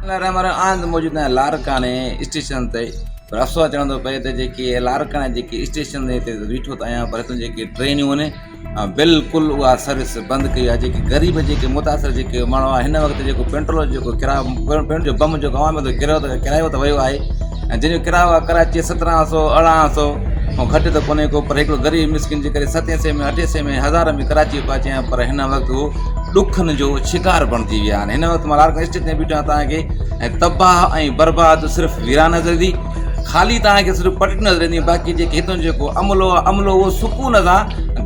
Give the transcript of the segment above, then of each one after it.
آنند موجود آهن لاڙڪاڻي اسٽيشن تي پر افسوس چوڻو ٿو پئي ته جيڪي لاڙڪاڻي جيڪي اسٽيشن تي بيٺو ته آهيان پر هتان جيڪي ٽرينيون آهن بلڪل اها سروس بند ڪئي آهي جيڪي غريب جيڪي متاثر جيڪي ماڻهو آهن هن وقت جيڪو پيٽرول جيڪو ڪرايو پيٽرول جو بم جيڪو عوام تي ڪريو ته ڪرايو ته ويو آهي ۽ جنهن جو ڪرايو آهي ڪراچي سترهن سو ارڙهن سو کان گهٽ ته ڪونهي ڪو پر هڪڙو غريب مسڪين جيڪڏهن ستين سئي ۾ اٺين سئي ۾ هزار ۾ ڪراچي پهچي ها پر هن وقت هو ڏکن جو شڪار بڻجي ويا آهن هن وقت مان لاڙڪاڻي اسٽيٽ ۾ بيٺو آهيان توهان کي ۽ تباهه ۽ برباد صرف ويران نظر ايندي خالي توهان کي صرف پٽڙيون نظر اينديون باقي جيڪي هتان جيڪو عملو آهي عملو اهو سڪون سان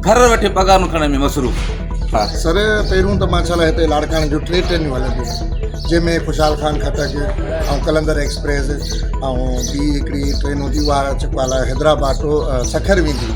گهر ويٺي پگهارون کڻڻ ۾ مصروف. سر پهريون ته ماشاءالله هتي لاڙڪاڻي جون ٽي ٽرينيون هلنديون جنهن ۾ خوشحال خان خٽڪ ۽ قلندر ايڪسپريس ۽ ٻي هڪڙي ٽرين هوندي اها چڪو الائي حيدرآباد ٽو سکر ويندي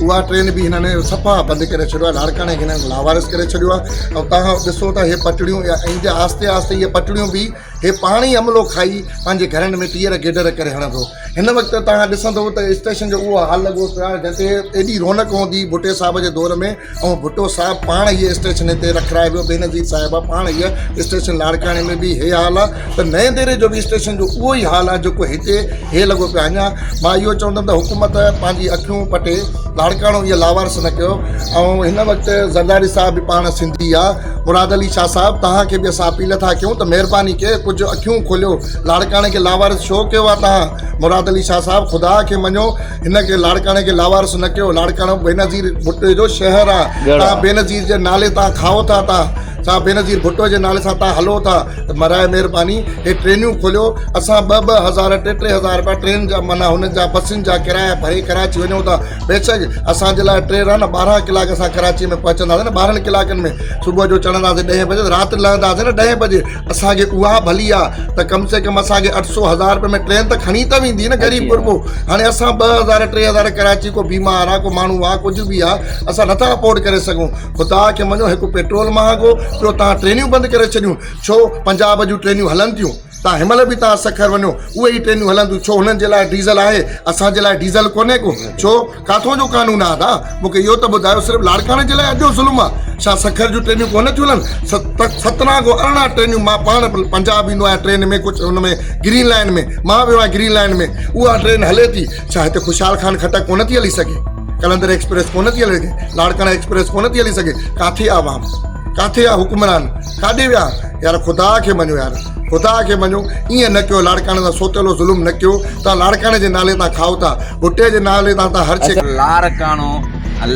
اها ٽرين به هنن صفا بند ڪري ڇڏيو آهي لاڙڪاڻي کي هنن لاوارث ڪري ڇڏيو آهي ۽ توهان ڏسو ته هي پٽڙيون يا ايندي آهستي آهستي اهي پٽڙيون به هي پاڻ ئي عملو کائي پنهنجي گهرن ۾ ٽيئر گيڊر ڪري هڻندو هن وقت توهان ڏسندو ته اسٽيشن جو اهو حال لڳو پيو آهي جتي ايڏي رونق هوندي ڀٽي صاحب جي دور ۾ ۽ ڀٽو صاحب پاڻ هيء اسٽيشن هتي رکرائي ويو بينظير صاحبه پاڻ هيء اسٽيشن لاڙڪاڻي ۾ به هي حال آهي ته نئين ديري جو به اسٽيشن جو اهو ئي حال آهي جيڪو هتي هي لڳو پيو آهي اڃا مان اهو چوندم ته حڪومت پنهنجي اکيون پٽي لاڙڪاڻو اهي لاوارث نه ڪيو ۽ هن وقت زرداري صاحب به پاڻ سنڌي آهي مراد علي شاهه صاحب توهان کي به اسان اپيل ٿا ڪيون ته مهرباني ڪري ڪجهه اکيون کوليو لاڙڪاڻي کي لاوارث ڇو ڪيو آهي توهان مراد علي شاهه صاحب خدا کي مڃو هن کي لاڙڪاڻي کي لاوارث نه ڪيو لاڙڪاڻو بينظير ڀٽي جو شهر آ تان بينظير جي نالي تان کائو ٿا تان تان بينظير ڀٽو جي نالي سان تان هلو ٿا ته مراء مهرباني هي ٽرينيون کوليو اسان ٻه ٻه هزار ٽي ٽي هزار روپيا ٽرين جا معنيٰ هنن جا بسن جا ڪرايا ڀري ڪراچي وڃون ٿا بيشڪ اسان جي لاء ٽي نه ٻارهن ڪلاڪ اسان ڪراچي ۾ پهچنداسين نه ٻارهن ڪلاڪن ۾ صبح جو چڙهنداسين ڏهين بجي رات لهنداسين نه ڏهين بجي اسان کي اها ڀلي آ ته ڪم سي ڪم اسان کي 800 هزار روپيه ۾ ٽرين ته کڻي ته ويندي نه غريب غربو هاڻي اسان 2000 3000 ڪراچي ڪو بيمار آ ڪو ماڻهو آ ڪجهه به آ اسان نٿا افورڊ ڪري سگهون خدا کي مڃو هڪ پيٽرول مهانگو ٻيو تان ٽرينيون بند ڪري ڇڏيون ڇو پنجاب جون ٽرينيون هلن ٿيون تان هن مهل به تان سکر وڃو اهي ئي ٽرينيون هلن ٿيون ڇو هنن جي لاء ڊيزل آهي اسان جي لاء ڊيزل ڪونهي ڪو ڇو ڪاٿو جو قانون آ ادا مون کي اهو ته ٻڌايو صرف لاڙڪاڻي جي لاء اڄو ظلم آ ڇا سکر جون ٽرينيون ڪونه ٿيون هلن سترهن کان ارڙهن ٽرينيون مان پاڻ پنجاب ويندو آهيان ٽرين ۾ ڪجهه ان ۾ گرين لائن ۾ مان ويو آهيان گرين لائن ۾ اها ٽرين هلي ٿي ڇا هتي خوشحال خان خٽڪ ڪونه ٿي هلي سگهي قلندر ايڪسپريس ڪونه ٿي هلي سگهي لاڙڪاڻا ايڪسپريس ڪونه ٿي هلي سگهي ڪاٿي آ عوام ڪاٿي آ حڪمران ڪاڏي ويا يار خدا کي مڃو يار خدا کي مڃو ائين نه ڪيو لاڙڪاڻي سان سوتيلو ظلم نه ڪيو تان لاڙڪاڻي جي نالي تان کائو ٿا ڀٽي جي نالي تان تان هر شي لاڙڪاڻو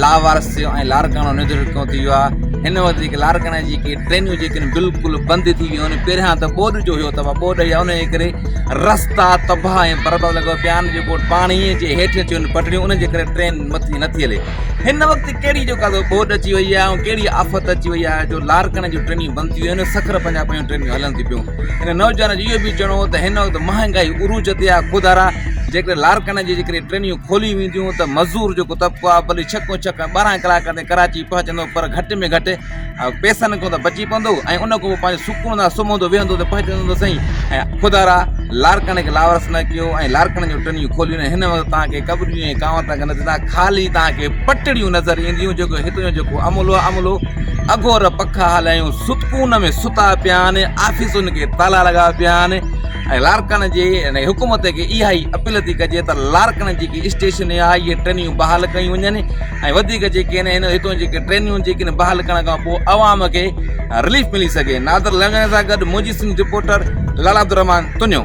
لاوارث ٿيو ۽ لاڙڪاڻو نڌڻڪو ٿي ويو آهي هن وقت جيڪي لاڙڪاڻي جي جيڪي ٽرينون جيڪي آهن بلڪل بند ٿي ويون آهن پهريان ته ٻوڏ جو هيو ته ٻوڏ آئي ان جي ڪري رستا تباهه ۽ برباد لڳا پيا آهن جيڪو پاڻي جي هيٺ اچي ويون پٽڙيون ان جي ڪري ٽرين مٿي نٿي هلي هن وقت ڪهڙي جو ڪا ٻوڏ اچي وئي آهي ۽ ڪهڙي آفت اچي وئي آهي جو لاڙڪاڻي جون ٽرينيون بند ٿي ويون آهن سکر پنجاب جون ٽرينيون هلن ٿي پيون هن نوجوان جو اهو به چوڻ هو ته هن وقت مهانگائي عروج تي آهي خدارا جيڪڏهن لاڙڪاڻي جي جيڪڏهن ٽرينيون کوليون وينديون ته مزور جيڪو طبقو آهي ڀلي ڇڪون ڇڪ ۽ ٻارهن ڪلاڪن تائين ڪراچي پهچندو پر گهٽ ۾ گهٽ پئسن کان ته بچي پوندو ۽ ان کان پوء پنهنجو سڪون سان سمهندو ويهندو ته پهچندو ته سهي ۽ خدارا لاڙڪاڻي کي لاوارث نه ڪيو ۽ لاڙڪاڻي جون ٽرينيون کوليون هن وقت توهان کي قبريون ۽ ڪانو تنگ نظر ايندا خالي توهان کي پٽڙيون نظر اينديون جيڪو هتان جو جيڪو عملو آهي عملو اگهور پکا هلايون ستڪون ۾ ستا پيا آهن آفيسن کي تالا لڳا پيا آهن ۽ لاڙڪاڻي جي حڪومت کي اها ئي اپيل ٿي ڪجي ته لاڙڪاڻي جيڪي اسٽيشن آهي اهي ٽرينيون بحال ڪيون وڃن ۽ وڌيڪ جيڪي آهن هتان جيڪي ٽرينيون جيڪي آهن بحال ڪرڻ کان پوء عوام کي رليف ملي سگهي نادر لنگهڻ سان گڏ منهنجي سنڌ رپورٽر لالا عبدالرحمان تنيو.